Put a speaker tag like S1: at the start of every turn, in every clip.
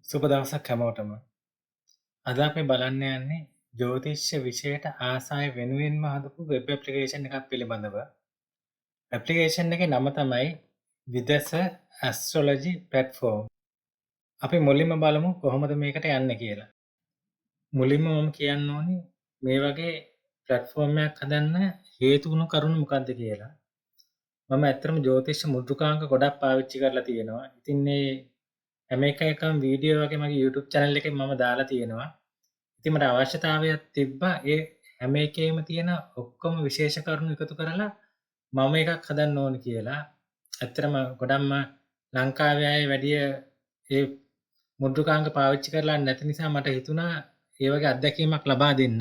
S1: සුබ දවසක් හැමෝටම. අද අපි බලන්න යන්නේ ජ්‍යොතිෂ විෂයට ආසාය වෙනුවෙන්ම හදපු වෙබ් ඇප්ලිකේෂන් එකක් පිළිබඳව. ඇප්ලිකේෂන් එකේ නම තමයි විදස ඇස්ට්‍රොලොජි ප්ලැට්ෆෝම්. අපි මුලින්ම බලමු කොහොමද මේකට යන්නේ කියලා. මුලින්ම මම කියන්න ඕනි මේ වගේ ප්ලැට්ෆෝම් එකක් හදන්න හේතු වුණු කරුණු මොකද්ද කියලා. මම ඇත්තටම ජ්‍යොතිෂ මුද්‍රකාංක ගොඩක් පාවිච්චි කරලා තියෙනවා. ඉතින් මේ හැම එක එකම වීඩියෝ වගේ මගේ YouTube channel එකේ මම දාලා තියෙනවා. ඉතින් මට අවශ්‍යතාවයක් තිබ්බා ඒ හැම එකේම තියෙන ඔක්කොම විශේෂ කරුණු එකතු කරලා මම එකක් හදන්න ඕන කියලා. ඇත්තටම ගොඩක්ම ලංකාවේ අය වැඩි ඒ මුද්‍රකාංක පාවිච්චි කරලා නැති නිසා මට හිතුණා ඒ වගේ අත්දැකීමක් ලබා දෙන්න.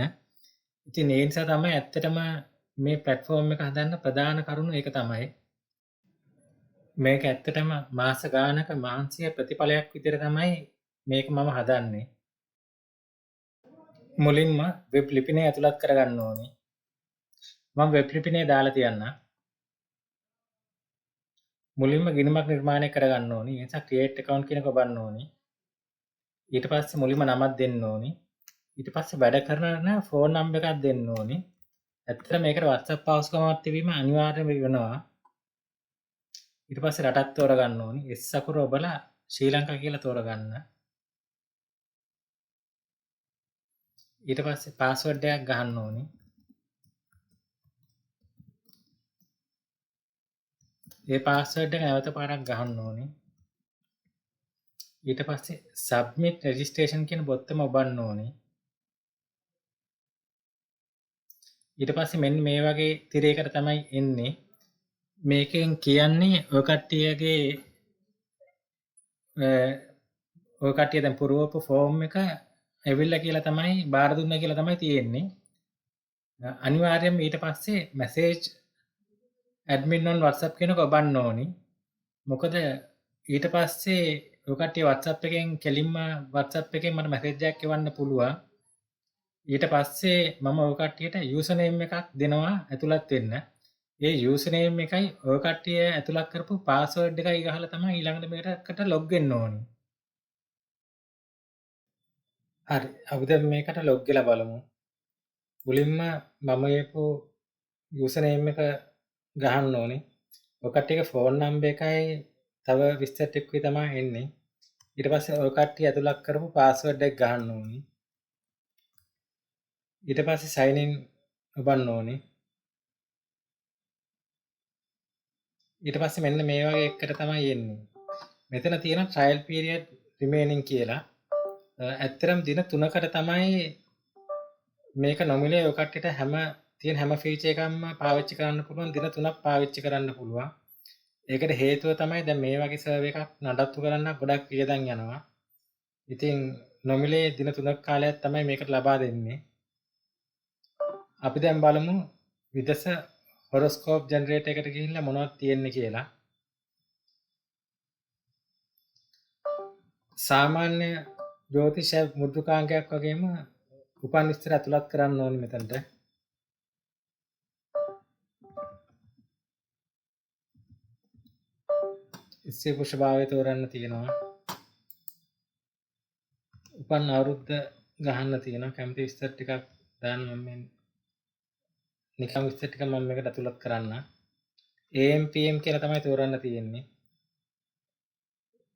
S1: ඉතින් ඒ නිසා තමයි ඇත්තටම මේ ප්ලැට්ෆෝම් එක හදන්න ප්‍රධාන කරුණු ඒක තමයි. මේක ඇත්තටම මාස ගානක මහන්සිය ප්‍රතිඵලයක් විදිහට තමයි මේක මම හදන්නේ. මුලින්ම වෙබ් ලිපිනය ඇතුළත් කරගන්න ඕනේ. මම වෙබ් ලිපිනය දාලා තියන්න. මුලින්ම ගිණුමක් නිර්මාණය කරගන්න ඕනේ. ඒ නිසා ක්‍රියේට් ඇකවුන්ට් කියන එක ඔබන්න ඕනේ. ඊට පස්සේ මුලින්ම නමක් දෙන්න ඕනේ. ඊට පස්සේ වැඩ කරන ෆෝන් නම්බර් එකක් දෙන්න ඕනේ. ඇත්තටම මේකට WhatsApp පහසුකමක් තිබීම අනිවාර්යම වෙනවා. ඊට පස්සේ රටක් තෝරගන්න ඕනි. S අකුර ඔබලා ශ්‍රී ලංකා කියලා තෝරගන්න. ඊට පස්සේ පාස්වර්ඩ් එකක් ගහන්න ඕනි. ඒ පාස්වර්ඩ් එක නැවත පාරක් ගහන්න ඕනි. ඊට පස්සේ සබ්මිට් රෙජිස්ට්‍රේෂන් කියන බොත්තම ඔබන්න ඕනි. ඊට පස්සේ මෙන්න මේ වගේ තිරයකට තමයි එන්නේ. මේකෙන් කියන්නේ ඔය කට්ටියගේ ඔය කට්ටිය දැන් පුරවපු ෆෝම් එක ඇවිල්ලා කියලා තමයි බාර දුන්නා කියලා තමයි තියෙන්නේ. අනිවාර්යයෙන්ම ඊට පස්සේ මැසේජ් ඇඩ්මින් ඔන් WhatsApp කියන එක ඔබන්න ඕනි. මොකද ඊට පස්සේ ඔය කට්ටිය WhatsApp එකෙන් කෙලින්ම WhatsApp එකෙන් මට මැසේජ් එකක් එවන්න පුළුවන්. ඊට පස්සේ මම ඔය කට්ටියට යූසර් නේම් එකක් දෙනවා ඇතුළත් වෙන්න. ඒ යූසර් නේම් එකයි ඔය කට්ටිය ඇතුළත් කරපු පාස්වර්ඩ් එකයි ගහලා තමයි ඊළඟට මේකට ලොග් වෙන්න ඕනි. හරි, අපි දැන් මේකට ලොග් වෙලා බලමු. මුලින්ම මම කියපු යූසර් නේම් එක ගහන්න ඕනි. ඔය කට්ටියගේ ෆෝන් නම්බර් එකයි තව විස්තර ටිකකුයි තමයි එන්නේ. ඊට පස්සේ ඔය කට්ටිය ඇතුළත් කරපු පාස්වර්ඩ් එක ගහන්න ඕනි. ඊට පස්සේ සයින් ඉන් ඔබන්න ඕනි. ඊට පස්සේ මෙන්න මේ වගේ එකකට තමයි එන්නේ. මෙතන තියෙන ට්‍රයල් පීරියඩ් රිමේනින් කියලා. ඇත්තටම දින 3කට තමයි මේක නොමිලේ ඔය කට්ටියට තියෙන හැම ෆීචර් එකක්ම පාවිච්චි කරන්න පුළුවන්. දින 3ක් පාවිච්චි කරන්න පුළුවන්. ඒකට හේතුව තමයි දැන් මේ වගේ සර්වර් එකක් නඩත්තු කරන්න ගොඩක් වියදම් යනවා. ඉතින් නොමිලේ දින 3ක් කාලයක් තමයි මේකට ලබා දෙන්නේ. අපි දැන් බලමු විදස හොරොස්කෝප් ජෙනරේටර් එකට ගිහිල්ලා මොනවද තියෙන්නේ කියලා. සාමාන්‍ය ජ්‍යොතිෂ මුද්‍රකාංකයක් වගේම උපන් විස්තර ඇතුළත් කරන්න ඕනි මෙතනට. ස්ත්‍රී පුරුෂ භාවය තෝරන්න තියෙනවා. උපන් අවුරුද්ද ගහන්න තියෙනවා. කැමති විස්තර ටිකක් දාන්න. මම මේ නිකම් විස්තර ටික මම මේකට ඇතුළත් කරන්න. AM PM කියලා තමයි තෝරන්න තියෙන්නේ.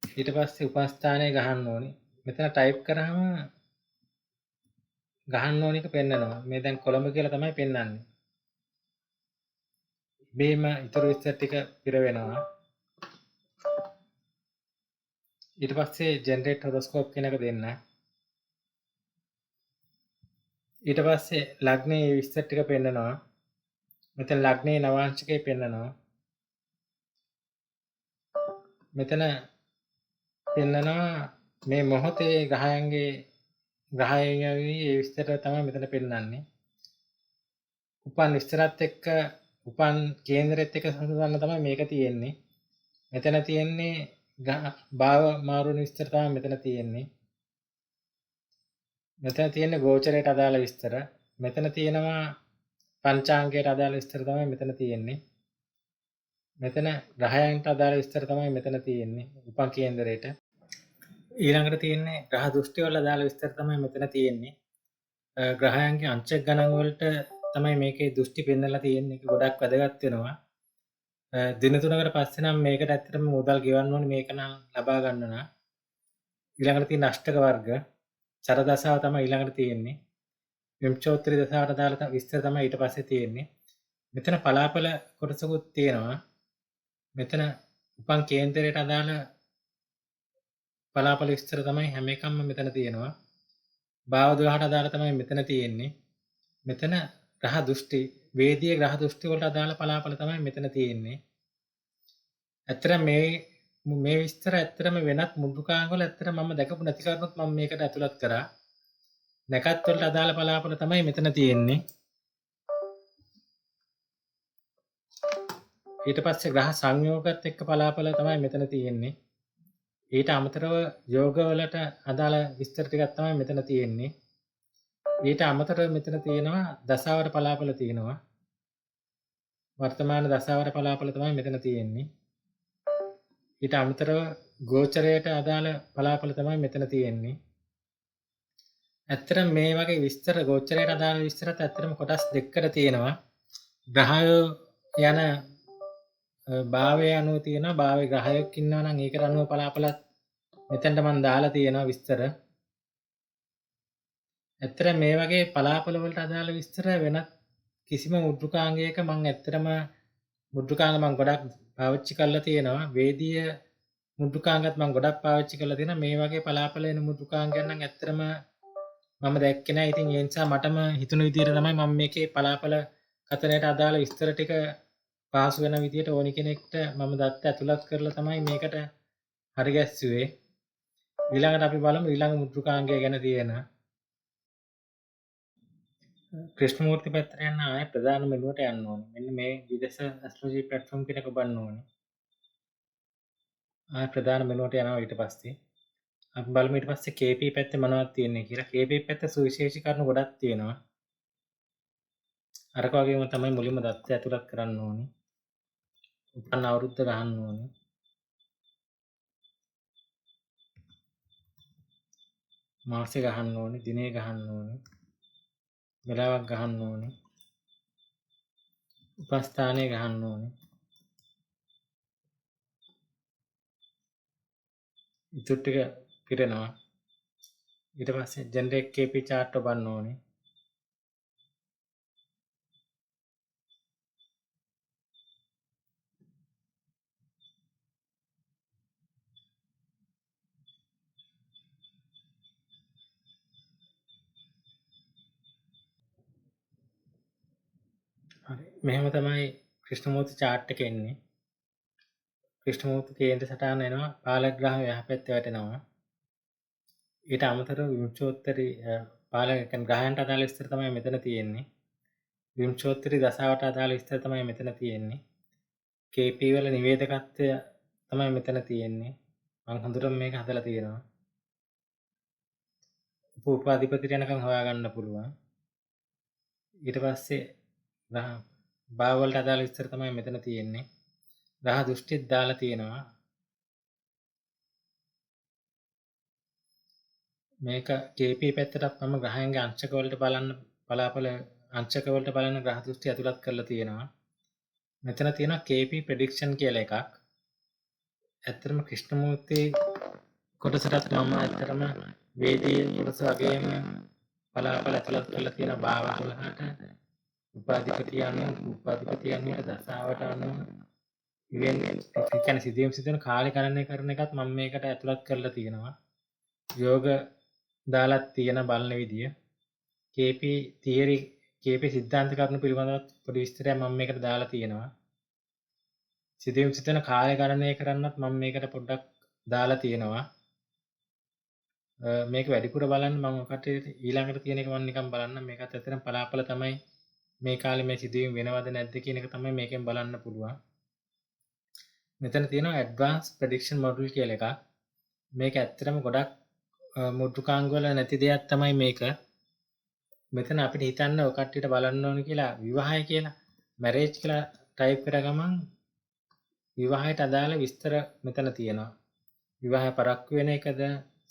S1: ඊට පස්සේ උපන් ස්ථානය ගහන්න ඕනි. මෙතන ටයිප් කරාම ගහන්න ඕනි එක පෙන්නනවා. මේ දැන් කොළඹ කියලා තමයි පෙන්නන්නේ. ඉබේම ඉතුරු විස්තර ටික පිර වෙනවා. ඊට පස්සේ ජෙනරේට් හොරොස්කෝප් කියන එක දෙන්න. ඊට පස්සේ ලග්නයේ විස්තර ටික පෙන්නනවා. මෙතන ලග්නයේ නවාංශකය පෙන්නනවා. මෙතන පෙන්නනවා මේ මොහොතේ ග්‍රහයන්ගේ ඒ විස්තර තමයි මෙතන පෙන්නන්නේ. උපන් විස්තරත් එක්ක උපන් කේන්දරෙත් එක්ක සම්බන්ධ තමයි මේක තියෙන්නේ. මෙතන තියෙන්නේ භාව මාරුන විස්තර තමයි මෙතන තියෙන්නේ. මෙතන තියෙන්නේ ගෝචරයට අදාළ විස්තර. මෙතන තියෙනවා පංචාංගයට අදාළ විස්තර තමයි මෙතන තියෙන්නේ. මෙතන ග්‍රහයන්ට අදාළ විස්තර තමයි මෙතන තියෙන්නේ උපන් කේන්දරයට. ඊළඟට තියෙන්නේ ග්‍රහ දෘෂ්ටි වල අදාළ විස්තර තමයි මෙතන තියෙන්නේ. ග්‍රහයන්ගේ අංශක ගණන් වලට තමයි මේකේ දෘෂ්ටි පෙන්නලා තියෙන්නේ. ඒක ගොඩක් වැදගත් වෙනවා. දින 3කට පස්සේ නම් මේකට ඇත්තටම මුදල් ගෙවන්න ඕනේ මේක නම් ලබා ගන්න නම්. ඊළඟට තියෙන අෂ්ටක වර්ග චර දශාව තමයි ඊළඟට තියෙන්නේ. විංශෝත්තර දශාවට අදාළ විස්තර තමයි ඊට පස්සේ තියෙන්නේ. මෙතන පලාපල කොටසකුත් තියෙනවා. මෙතන උපන් කේන්දරයට අදාළ පලාපල විස්තර තමයි හැම එකක්ම මෙතන තියෙනවා. භාව 12ට අදාළ තමයි මෙතන තියෙන්නේ. මෙතන ග්‍රහ දෘෂ්ටි වේදීය ග්‍රහ දෘෂ්ටි වලට අදාළ පලාපල තමයි මෙතන තියෙන්නේ. ඇත්තටම මේ මේ විස්තර ඇත්තටම වෙනත් මුද්‍රකාංග වල ඇත්තටම මම දැකපු නැති කරුණුත් මම මේකට ඇතුළත් කරා. නැකත් වලට අදාළ පලාපල තමයි මෙතන තියෙන්නේ. ඊට පස්සේ ග්‍රහ සංයෝගات එක්ක පලාපල තමයි මෙතන තියෙන්නේ. ඊට අමතරව යෝග වලට අදාළ විස්තර ටිකක් තමයි මෙතන තියෙන්නේ. ඊට අමතරව මෙතන තියෙනවා දසාවර පලාපල තියෙනවා. වර්තමාන දසාවර පලාපල තමයි මෙතන තියෙන්නේ. ඊට අමතරව ගෝචරයට අදාළ පලාපල තමයි මෙතන තියෙන්නේ. ඇත්තටම මේ වගේ විස්තර ගෝචරයට අදාළ විස්තරත් ඇත්තටම කොටස් දෙකකට තියෙනවා. ග්‍රහයෝ යන භාවය අනුව තියෙනවා. භාවයේ ග්‍රහයක් ඉන්නවා නම් ඒකට අනුව පලාපලත් මෙතනට මම දාලා තියෙනවා විස්තර. ඇත්තටම මේ වගේ පලාපල වලට අදාළ විස්තර වෙනත් කිසිම මුද්‍රකාංගයක මම ඇත්තටම මුද්‍රකාංග මම ගොඩක් පාවිච්චි කරලා තියෙනවා. වේදීය මුද්‍රකාංගත් මම ගොඩක් පාවිච්චි කරලා තියෙනවා. මේ වගේ පලාපල එන මුද්‍රකාංගයන් නම් ඇත්තටම මම දැක්කේ නෑ. ඉතින් ඒ නිසා මටම හිතුණු විදියට තමයි මම මේකේ පලාපල කතනයට අදාළ විස්තර ටික පහසු වෙන විදියට ඕනි කෙනෙක්ට මම දත්ත ඇතුළත් කරලා තමයි මේකට හරි ගැස්සුවේ. ඊළඟට අපි බලමු ඊළඟ මුද්‍රකාංගය ගැන තියෙන ක්‍රිෂ්ණමූර්ති පැත්තට යන්න ආයේ ප්‍රධාන මෙනුවට යන්න ඕනේ. මෙන්න මේ විදේශ ඇස්ට්‍රොලොජි ප්ලැට්ෆෝම් කියන එක ඔබන්න ඕනේ. ආයේ ප්‍රධාන මෙනුවට යනවා ඊට පස්සේ. අපි බලමු ඊට පස්සේ KP පැත්තේ මොනවද තියෙන්නේ කියලා. KP පැත්තේ සුවිශේෂී කරුණු ගොඩක් තියෙනවා. අරක වගේම තමයි මුලින්ම දත්ත ඇතුළත් කරන්න ඕනේ. උපන් අවුරුද්ද ගහන්න ඕනේ. මාසෙ ගහන්න ඕනේ, දිනේ ගහන්න ඕනේ. වෙලාවක් ගහන්න ඕනේ. උපස්ථානය ගහන්න ඕනේ. ඉතුරු ටික පිරෙනවා. ඊට පස්සේ ජෙනරේට් KP chart ඔබන්න ඕනේ. හරි. මෙහෙම තමයි ක්‍රිෂ්ණමූර්ති චාට් එක එන්නේ. ක්‍රිෂ්ණමූර්ති කේන්ද්‍ර සටහන එනවා. පාලක ග්‍රහ යහපැත්තේ වැටෙනවා. ඊට අමතරව විංශෝත්තරි පාලක කියන්නේ ග්‍රහයන්ට අදාළ විස්තර තමයි මෙතන තියෙන්නේ. විංශෝත්තරි දසාවට අදාළ විස්තර තමයි මෙතන තියෙන්නේ. KP වල නිවේදකත්වය තමයි මෙතන තියෙන්නේ. මං හොඳටම මේක හදලා තියෙනවා. උපාධිපතිට යනකම් හොයාගන්න පුළුවන්. ඊට පස්සේ ග්‍රහ භාව වලට අදාළ විස්තර තමයි මෙතන තියෙන්නේ. ග්‍රහ දෘෂ්ටිත් දාලා තියෙනවා. මේක KP පැත්තටත් මම ග්‍රහයන්ගේ අංශක වලට බලන්න පලාපල අංශක වලට බලන ග්‍රහ දෘෂ්ටි ඇතුළත් කරලා තියෙනවා. මෙතන තියෙනවා KP prediction කියලා එකක්. ඇත්තටම ක්‍රිෂ්ණමූර්ති කොටසටත් මම ඇත්තටම වේදීය කොටස වගේම පලාපල ඇතුළත් කරලා තියෙන භාව 12ට උපාධිපති අනුව උපාධිපති අනුව දසාවට අනුව ඉවෙන් ඒ කියන්නේ සිදුවීම් සිදුවන කාලේ ගණනය කරන එකත් මම මේකට ඇතුළත් කරලා තියෙනවා. යෝග දාලා තියෙන බලන විදිය. KP theory KP සිද්ධාන්ත කරුණු පිළිබඳව පොඩි විස්තරයක් මම මේකට දාලා තියෙනවා. සිදුවීම් සිදුවන කාලය ගණනය කරන්නත් මම මේකට පොඩ්ඩක් දාලා තියෙනවා. මේක වැඩිපුර බලන්න මම ඔකට ඊළඟට තියෙන එක මම නිකන් බලන්න. මේකත් ඇත්තටම පලාපල තමයි මේ කාලේ මේ සිදුවීම් වෙනවද නැද්ද කියන එක තමයි මේකෙන් බලන්න පුළුවන්. මෙතන තියෙනවා ඇඩ්වාන්ස් ප්‍රෙඩික්ෂන් මොඩල් කියලා එකක්. මේක ඇත්තටම ගොඩක් මුද්‍රකාංග වල නැති දෙයක් තමයි මේක. මෙතන අපිට හිතන්න ඔය කට්ටියට බලන්න ඕන කියලා විවාහය කියලා මැරේජ් කියලා ටයිප් කර ගමන් විවාහයට අදාළ විස්තර මෙතන තියෙනවා. විවාහය පරක්කු වෙන එකද,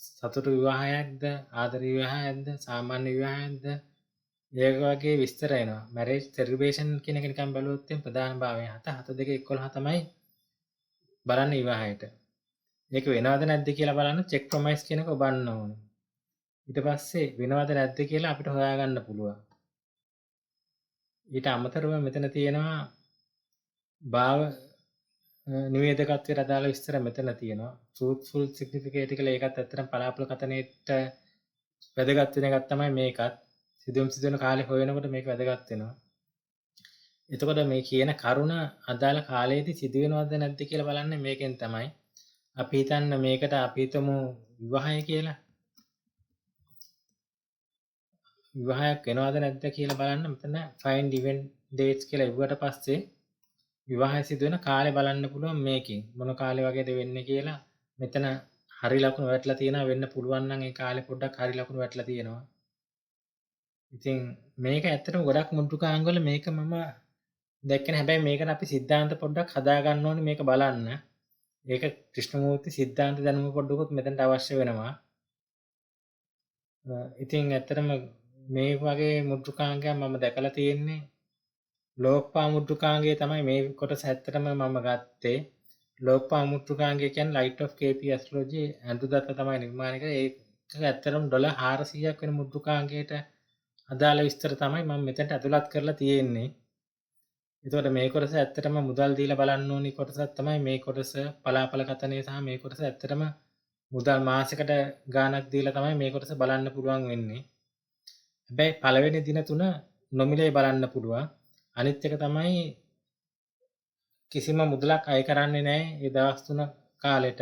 S1: සතුටු විවාහයක්ද, ආදර විවාහයක්ද, සාමාන්‍ය විවාහයක්ද, ඒ වගේ විස්තර එනවා. මැරේජ් සෙලිබ්‍රේෂන් කියන එක නිකන් බැලුවොත් එහෙනම් ප්‍රධාන භාවය 7 7 2 11 තමයි බලන්න විවාහයට. ඒක වෙනවද නැද්ද කියලා බලන්න චෙක් ප්‍රොමයිස් කියන එක ඔබන්න ඕනේ. ඊට පස්සේ වෙනවද නැද්ද කියලා අපිට හොයාගන්න පුළුවන්. ඊට අමතරව මෙතන තියෙනවා භාව නිවේදකත්වයට අදාළ විස්තර මෙතන තියෙනවා. ට්‍රූත්ෆුල් සිග්නිෆිකේට් කියලා ඒකත් ඇත්තටම පලාපල කතනේට වැදගත් වෙන එකක් තමයි මේකත්. සිදුවීම් සිදුවන කාලේ හොයනකොට මේක වැදගත් වෙනවා. එතකොට මේ කියන කරුණ අදාළ කාලයේදී සිදුවෙනවද නැද්ද කියලා බලන්නේ මේකෙන් තමයි. අපි හිතන්න මේකට අපි හිතමු විවාහය කියලා. විවාහයක් වෙනවද නැද්ද කියලා බලන්න මෙතන find event dates කියලා ඉව්වට පස්සේ විවාහය සිදුවෙන කාලේ බලන්න පුළුවන් මේකෙන්. මොන කාලේ වගේද වෙන්නේ කියලා මෙතන හරි ලකුණු වැටලා තියෙනවා. වෙන්න පුළුවන් නම් ඒ කාලේ පොඩ්ඩක් හරි ලකුණු වැටලා තියෙනවා. ඉතින් මේක ඇත්තටම ගොඩක් මුද්‍රිකාංග වල මේක මම දැක්කේ නෑ. හැබැයි මේකට අපි සිද්ධාන්ත පොඩ්ඩක් හදා ගන්න ඕනේ මේක බලන්න. ඒක ක්‍රිෂ්ණමූර්ති සිද්ධාන්ත දැනුම පොඩ්ඩකුත් මෙතනට අවශ්‍ය වෙනවා. ඉතින් ඇත්තටම මේ වගේ මුද්‍රිකාංගයක් මම දැකලා තියෙන්නේ ලෝක්පා මුද්‍රිකාංගය තමයි මේ කොටස ඇත්තටම මම ගත්තේ. ලෝක්පා මුද්‍රිකාංගය කියන්නේ Light of KP Astrology Andrew Datta තමයි නිර්මාණය කරේ. ඒක ඇත්තටම ඩොලර් 400ක් වෙන මුද්‍රිකාංගයට අදාළ විස්තර තමයි මම මෙතනට ඇතුළත් කරලා තියෙන්නේ. එතකොට මේ කොටස ඇත්තටම මුදල් දීලා බලන්න ඕනි කොටසක් තමයි මේ කොටස. පලාපල කතනය සහ මේ කොටස ඇත්තටම මුදල් මාසෙකට ගාණක් දීලා තමයි මේ කොටස බලන්න පුළුවන් වෙන්නේ. හැබැයි පළවෙනි දින තුන නොමිලේ බලන්න පුළුවන්. අනිත් එක තමයි කිසිම මුදලක් අය කරන්නේ නැහැ ඒ දවස් තුන කාලෙට.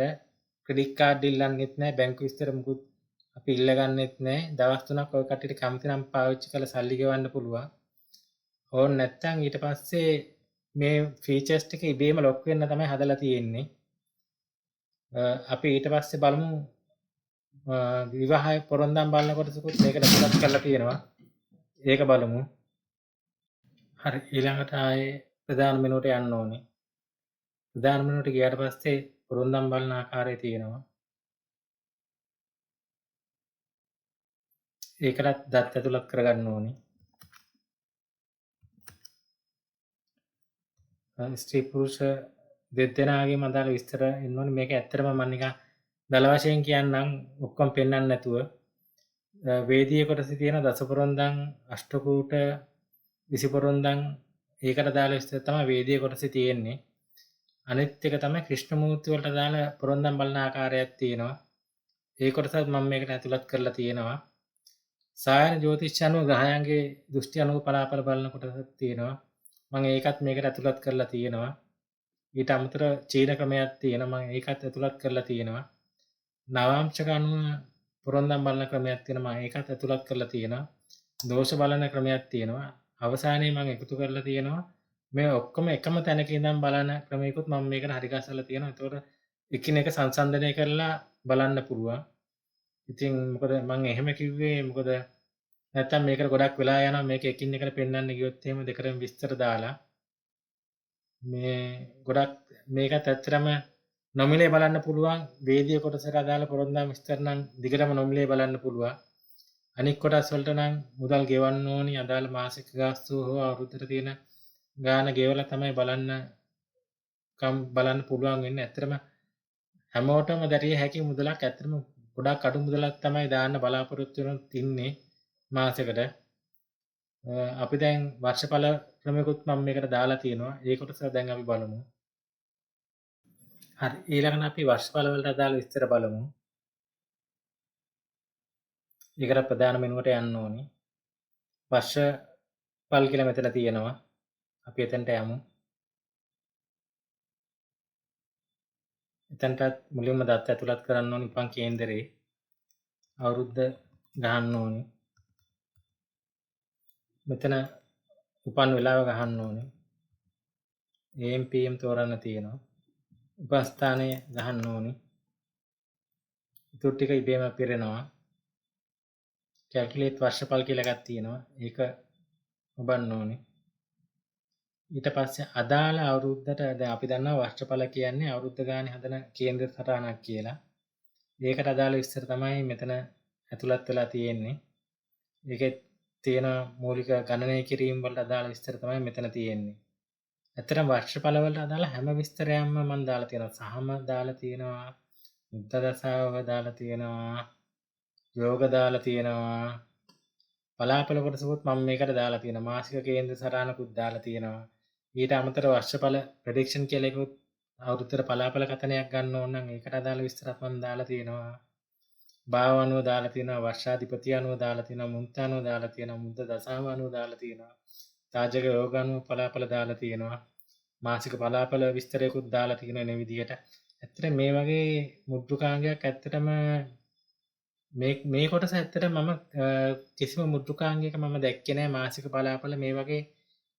S1: ක්‍රෙඩිට් කාඩ් ඉල්ලන්නෙත් නැහැ, බැංකු විස්තර මුකුත් අපි ඉල්ලගන්නෙත් නැහැ. දවස් තුනක් ඔය කට්ටියට කැමති නම් පාවිච්චි කරලා සල්ලි ගෙවන්න පුළුවන්. ඕන් නැත්තම් ඊට පස්සේ මේ ෆීචර්ස් ටික ඉබේම ලොක් වෙන්න තමයි හදලා තියෙන්නේ. අපි ඊට පස්සේ බලමු විවාහය පොරොන්දම් බලන කොටසකුත් මේකට ඇතුළත් කරලා තියෙනවා. ඒක බලමු. හරි, ඊළඟට ආයේ ප්‍රධාන මෙනුවට යන්න ඕනේ. ප්‍රධාන මෙනුවට ගියාට පස්සේ පොරොන්දම් බලන ආකාරය තියෙනවා. ඒකටත් දත් ඇතුළත් කරගන්න ඕනේ. ස්ත්‍රී පුරුෂ දෙදෙනාගේම අදාළ විස්තර එන්න ඕනේ. මේක ඇත්තටම මම නිකන් දල වශයෙන් කියන්නම්, ඔක්කොම පෙන්වන්න නැතුව. වේදීය කොටසේ තියෙන දස පොරොන්දම්, අෂ්ටකූට, විසි පොරොන්දම් ඒකට අදාළ විස්තර තමයි වේදීය කොටසේ තියෙන්නේ. අනිත් එක තමයි ක්‍රිෂ්ණමූර්ති වලට අදාළ පොරොන්දම් බලන ආකාරයක් තියෙනවා. ඒ කොටසත් මම මේකට ඇතුළත් කරලා තියෙනවා. සායන ජ්‍යොතිෂ අනුව ග්‍රහයන්ගේ දෘෂ්ටි අනුව පලාපල බලන කොටසක් තියෙනවා. මම ඒකත් මේකට ඇතුළත් කරලා තියෙනවා. ඊට අමතරව චීන ක්‍රමයක් තියෙනවා. මම ඒකත් ඇතුළත් කරලා තියෙනවා. නවාංශක අනුව පොරොන්දම් බලන ක්‍රමයක් තියෙනවා. මම ඒකත් ඇතුළත් කරලා තියෙනවා. දෝෂ බලන ක්‍රමයක් තියෙනවා. අවසානයේ මම එකතු කරලා තියෙනවා මේ ඔක්කොම එකම තැනක ඉඳන් බලන ක්‍රමයකුත් මම මේකට හරි ගස්සලා තියෙනවා. ඒතකොට එකිනෙක සංසන්දනය කරලා බලන්න පුළුවන්. ඉතින් මොකද මම එහෙම කිව්වේ, මොකද නැත්තම් මේකට ගොඩක් වෙලා යනවා. මේක එකින් එකට පෙන්වන්න ගියොත් එහෙම දෙකටම විස්තර දාලා මේ ගොඩක් මේකත් ඇත්තටම නොමිලේ බලන්න පුළුවන්. වේදීය කොටසට අදාළ පොරොන්දම් විස්තර නම් දිගටම නොමිලේ බලන්න පුළුවන්. අනික් කොටස් වලට නම් මුදල් ගෙවන්න ඕනි. අදාළ මාසික ගාස්තුව හෝ අවුරුද්දට තියෙන ගාන ගෙවලා තමයි බලන්න පුළුවන් වෙන්නේ. ඇත්තටම හැමෝටම දැරිය හැකි මුදලක්, ඇත්තටම ගොඩක් අඩු මුදලක් තමයි දාන්න බලාපොරොත්තු වෙන තින්නේ මාසෙකට. අපි දැන් වර්ෂඵල ක්‍රමයකුත් මම මේකට දාලා තියෙනවා. ඒ කොටස දැන් අපි බලමු. හරි, ඊළඟට අපි වර්ෂඵල වලට අදාළ විස්තර බලමු. ඒකට ප්‍රධාන මෙනුවට යන්න ඕනි. වර්ෂඵල කියලා මෙතන තියෙනවා. අපි එතනට යමු. එතනටත් මුලින්ම දත්ත ඇතුළත් කරන්න ඕනි. උපන් කේන්දරේ අවුරුද්ද ගහන්න ඕනි. මෙතන උපන් වෙලාව ගහන්න ඕනි. AM PM තෝරන්න තියෙනවා. උපස්ථානය ගහන්න ඕනි. ඉතුරු ටික ඉබේම පිරෙනවා. කැල්කියුලේට් වර්ෂඵල කියලා එකක් තියෙනවා. ඒක ඔබන්න ඕනි. ඊට පස්සේ අදාළ අවුරුද්දට දැන් අපි දන්නවා වර්ෂඵල කියන්නේ අවුරුද්ද ගානේ හදන කේන්ද්‍ර සටහනක් කියලා. ඒකට අදාළ විස්තර තමයි මෙතන ඇතුළත් වෙලා තියෙන්නේ. ඒකේ තියෙන මූලික ගණනය කිරීම වලට අදාළ විස්තර තමයි මෙතන තියෙන්නේ. ඇත්තටම වර්ෂඵල වලට අදාළ හැම විස්තරයක්ම මම දාලා තියෙනවා. සහම දාලා තියෙනවා, මුද්ද දසාව දාලා තියෙනවා, යෝග දාලා තියෙනවා, පලාපල කොටසකුත් මම මේකට දාලා තියෙනවා. මාසික කේන්ද්‍ර සරහනකුත් දාලා තියෙනවා. ඊට අමතරව වර්ෂඵල ප්‍රෙඩික්ෂන් කියලා එකකුත් අවුරුද්දට පලාපල කතනයක් ගන්න ඕන නම් ඒකට අදාළ විස්තරත් මම දාලා තියෙනවා. භාව අනුව දාලා තියෙනවා, වර්ෂාධිපති අනුව දාලා තියෙනවා, මුන්ත අනුව දාලා තියෙනවා, මුද්ද දසාව අනුව දාලා තියෙනවා, තාජක යෝග අනුව පලාපල දාලා තියෙනවා, මාසික පලාපල විස්තරයකුත් දාලා තියෙනවා එන විදිහට. ඇත්තට මේ වගේ මුද්‍රිකාංගයක් ඇත්තටම මේ කොටස ඇත්තට මම කිසිම මුද්‍රිකාංගයක මම දැක්කේ නෑ. මාසික පලාපල මේ වගේ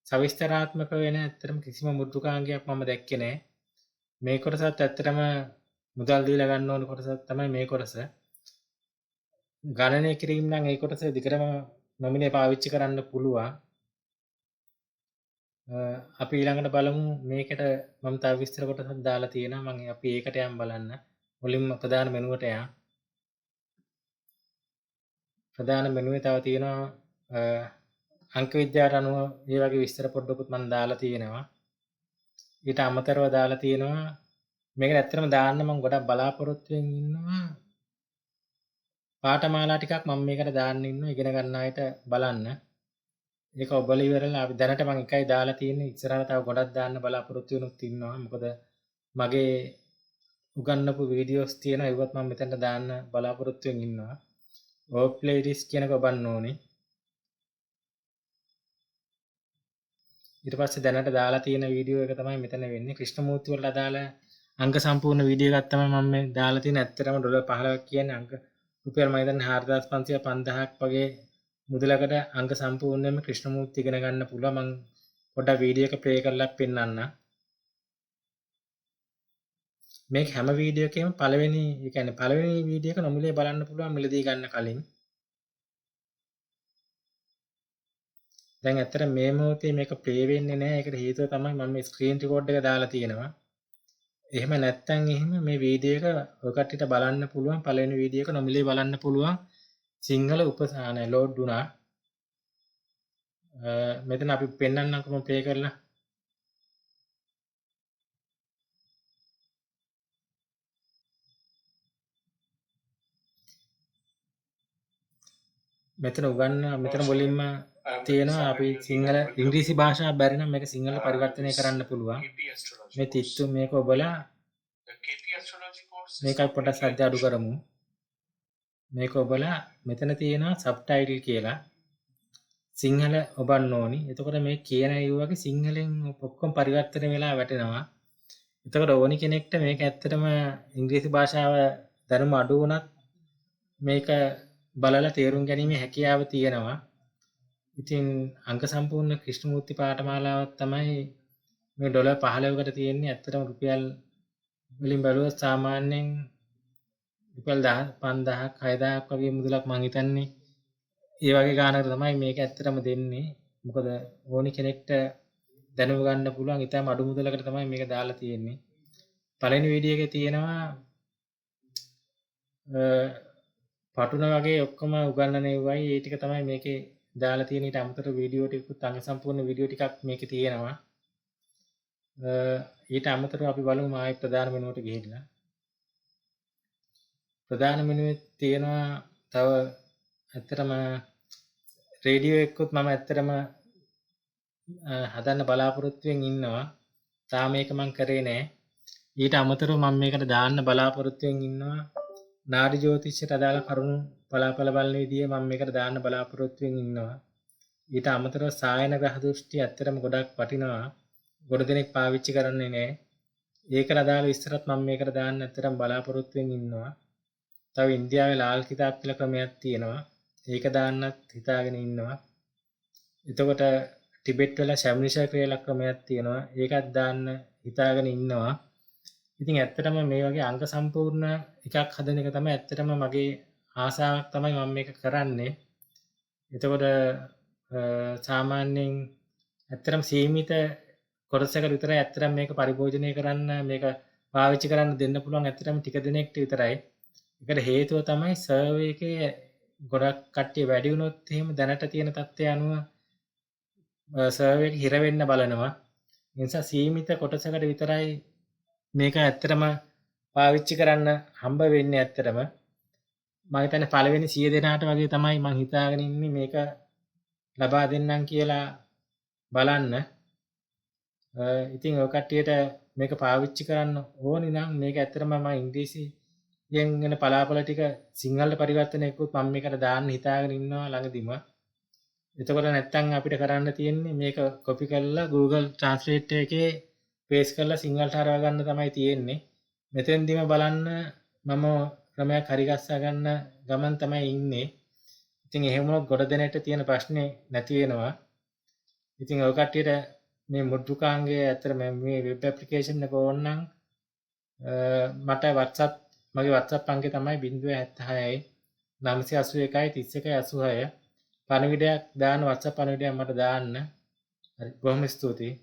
S1: සවිස්තරාත්මක වෙන ඇත්තටම කිසිම මුද්‍රිකාංගයක් මම දැක්කේ නෑ. මේ කොටසත් ඇත්තටම මුදල් දීලා ගන්න ඕන කොටසක් තමයි මේ කොටස. ගණනය කිරීම නම් ඒ කොටස දිගටම නොමිලේ පාවිච්චි කරන්න පුළුවන්. අපි ඊළඟට බලමු මේකට මම තව විස්තර කොටසක් දාලා තියෙනවා. මම අපි ඒකට යම් බලන්න. මුලින්ම ප්‍රධාන මෙනුවට යන්න. ප්‍රධාන මෙනුවේ තව තියෙනවා අංක විද්‍යාවට අනුව මේ වගේ විස්තර පොඩ්ඩකුත් මම දාලා තියෙනවා. ඊට අමතරව දාලා තියෙනවා මේකට ඇත්තටම දාන්න මම ගොඩක් බලාපොරොත්තු වෙමින් ඉන්නවා. පාඨමාලා ටිකක් මම මේකට දාන්න ඉන්නවා ඉගෙන ගන්න අයට බලන්න. ඒක ඔබලා ඉවරලා අපි දැනට මම එකයි දාලා තියෙන්නේ. ඉස්සරහට තව ගොඩක් දාන්න බලාපොරොත්තු වෙනුත් ඉන්නවා. මොකද මගේ උගන්වපු වීඩියෝස් තියෙනවා ඒවත් මම මෙතනට දාන්න බලාපොරොත්තු වෙමින් ඉන්නවා. ඕ ප්ලේලිස්ට් කියන එක ඔබන්න ඕනේ. ඊට පස්සේ දැනට දාලා තියෙන වීඩියෝ එක තමයි මෙතන වෙන්නේ. ක්‍රිෂ්ණමූර්ති වලට අදාළ අංක සම්පූර්ණ වීඩියෝ එකක් තමයි මම මේ දාලා තියෙන්නේ. ඇත්තටම ඩොලර් 15ක් කියන්නේ අංක රුපියල් මම හිතන්නේ 4500 5000ක් වගේ මුදලකට අංක සම්පූර්ණයෙන්ම ක්‍රිෂ්ණමූර්ති ඉගෙන ගන්න පුළුවන්. මම පොඩ්ඩක් වීඩියෝ එක ප්ලේ කරලා පෙන්නන්නම්. මේක හැම වීඩියෝ එකේම පළවෙනි, ඒ කියන්නේ පළවෙනි වීඩියෝ එක නොමිලේ බලන්න පුළුවන් මිලදී ගන්න කලින්. දැන් ඇත්තට මේ මොහොතේ මේක ප්ලේ වෙන්නේ නැහැ. ඒකට හේතුව තමයි මම මේ ස්ක්‍රීන් රෙකෝඩ් එක දාලා තියෙනවා. එහෙම නැත්නම් එහෙම මේ වීඩියෝ එක ඔය කට්ටියට බලන්න පුළුවන්. පළවෙනි වීඩියෝ එක නොමිලේ බලන්න පුළුවන්. සිංහල උපසාන ලෝඩ් වුණා. මෙතන අපි පෙන්නන්නම්කෝ මම ප්ලේ කරලා. මෙතන උගන්න මෙතන මුලින්ම තියෙනවා අපි සිංහල ඉංග්‍රීසි භාෂාව බැරි නම් මේක සිංහල පරිවර්තනය කරන්න පුළුවන්. මේ තිත්තු මේක ඔබලා මේකයි පොඩ්ඩක් සද්ද අඩු කරමු. මේක ඔබලා මෙතන තියෙනවා සබ්ටයිටල් කියලා සිංහල ඔබන්න ඕනි. එතකොට මේ කියන ඒ වගේ සිංහලෙන් ඔක්කොම පරිවර්තන වෙලා වැටෙනවා. එතකොට ඕනි කෙනෙක්ට මේක ඇත්තටම ඉංග්‍රීසි භාෂාව දැනුම අඩු වුණත් මේක බලලා තේරුම් ගැනීමේ හැකියාව තියෙනවා. ඉතින් අංක සම්පූර්ණ ක්‍රිෂ්ණමූර්ති පාඨමාලාවක් තමයි මේ ඩොලර් 15කට තියෙන්නේ. ඇත්තටම රුපියල් වලින් බැලුවොත් සාමාන්‍යයෙන් රුපියල් 5000ක් 6000ක් වගේ මුදලක් මං හිතන්නේ ඒ වගේ ගානකට තමයි මේක ඇත්තටම දෙන්නේ. මොකද ඕනි කෙනෙක්ට දැනුම ගන්න පුළුවන් ඉතාම අඩු මුදලකට තමයි මේක දාලා තියෙන්නේ. පළවෙනි වීඩියෝ එකේ තියෙනවා පටුන වගේ ඔක්කොම උගන්වන ඒවායි ඒ ටික තමයි මේකේ දාලා තියෙන. ඊට අමතරව වීඩියෝ ටිකකුත් අංග සම්පූර්ණ වීඩියෝ ටිකක් මේකේ තියෙනවා. ඊට අමතරව අපි බලමු ආයෙ ප්‍රධාන මෙනුවට ගිහිල්ලා. ප්‍රධාන මෙනුවේ තියෙනවා තව ඇත්තටම රේඩියෝ එකකුත් මම ඇත්තටම හදන්න බලාපොරොත්තුවෙන් ඉන්නවා. තාම ඒක මං කරේ නෑ. ඊට අමතරව මම මේකට දාන්න බලාපොරොත්තුවෙන් ඉන්නවා නාඩි ජ්‍යොතිෂයට අදාළ කරුණු පලාපල බලන විදිය මම මේකට දාන්න බලාපොරොත්තුවෙන් ඉන්නවා. ඊට අමතරව සායන ග්‍රහ දෘෂ්ටි ඇත්තටම ගොඩක් වටිනවා. ගොඩ දෙනෙක් පාවිච්චි කරන්නේ නෑ. ඒකට අදාළ විස්තරත් මම මේකට දාන්න ඇත්තටම බලාපොරොත්තුවෙන් ඉන්නවා. තව ඉන්දියාවේ ලාල් කිතාබ් කියලා ක්‍රමයක් තියෙනවා. ඒක දාන්නත් හිතාගෙන ඉන්නවා. එතකොට ටිබෙට් වල ශැම්නිෂා කියලා ක්‍රමයක් තියෙනවා. ඒකත් දාන්න හිතාගෙන ඉන්නවා. ඉතින් ඇත්තටම මේ වගේ අංග සම්පූර්ණ එකක් හදන එක තමයි ඇත්තටම මගේ ආසාවක් තමයි මම මේක කරන්නේ. එතකොට සාමාන්‍යයෙන් ඇත්තටම සීමිත කොටසකට විතරයි ඇත්තටම මේක පරිභෝජනය කරන්න මේක පාවිච්චි කරන්න දෙන්න පුළුවන් ඇත්තටම ටික දෙනෙක්ට විතරයි. ඒකට හේතුව තමයි සර්වර් එකේ ගොඩක් කට්ටිය වැඩි වුණොත් එහෙම දැනට තියෙන තත්ත්වය අනුව සර්වර් එක හිර වෙන්න බලනවා. ඒ නිසා සීමිත කොටසකට විතරයි මේක ඇත්තටම පාවිච්චි කරන්න හම්බ වෙන්නේ ඇත්තටම. මම හිතන්නේ පළවෙනි 100 දෙනාට වගේ තමයි මං හිතාගෙන ඉන්නේ මේක ලබා දෙන්නම් කියලා බලන්න. ඉතින් ඔය කට්ටියට මේක පාවිච්චි කරන්න ඕනි නම් මේක ඇත්තටම මම ඉංග්‍රීසියෙන් එන පලාපල ටික සිංහලට පරිවර්තනයකුත් මම මේකට දාන්න හිතාගෙන ඉන්නවා ළඟදිම. එතකොට නැත්තම් අපිට කරන්න තියෙන්නේ මේක කොපි කරලා Google Translate එකේ පේස්ට් කරලා සිංහලට හරවා ගන්න තමයි තියෙන්නේ. මෙතෙන්දිම බලන්න මම ක්‍රමයක් හරි ගස්සා ගන්න ගමන් තමයි ඉන්නේ. ඉතින් එහෙම වුණොත් ගොඩ දෙනෙක්ට තියෙන ප්‍රශ්නේ නැති වෙනවා. ඉතින් ඔය කට්ටියට මේ මුද්‍රිකාංගය ඇත්තට මේ වෙබ් ඇප්ලිකේෂන් එක ඕන නම් මට WhatsApp, මගේ WhatsApp අංකය තමයි 076 981 31 86. පණිවිඩයක් දාන්න, WhatsApp පණිවිඩයක් මට දාන්න. හරි, බොහොම ස්තුතියි.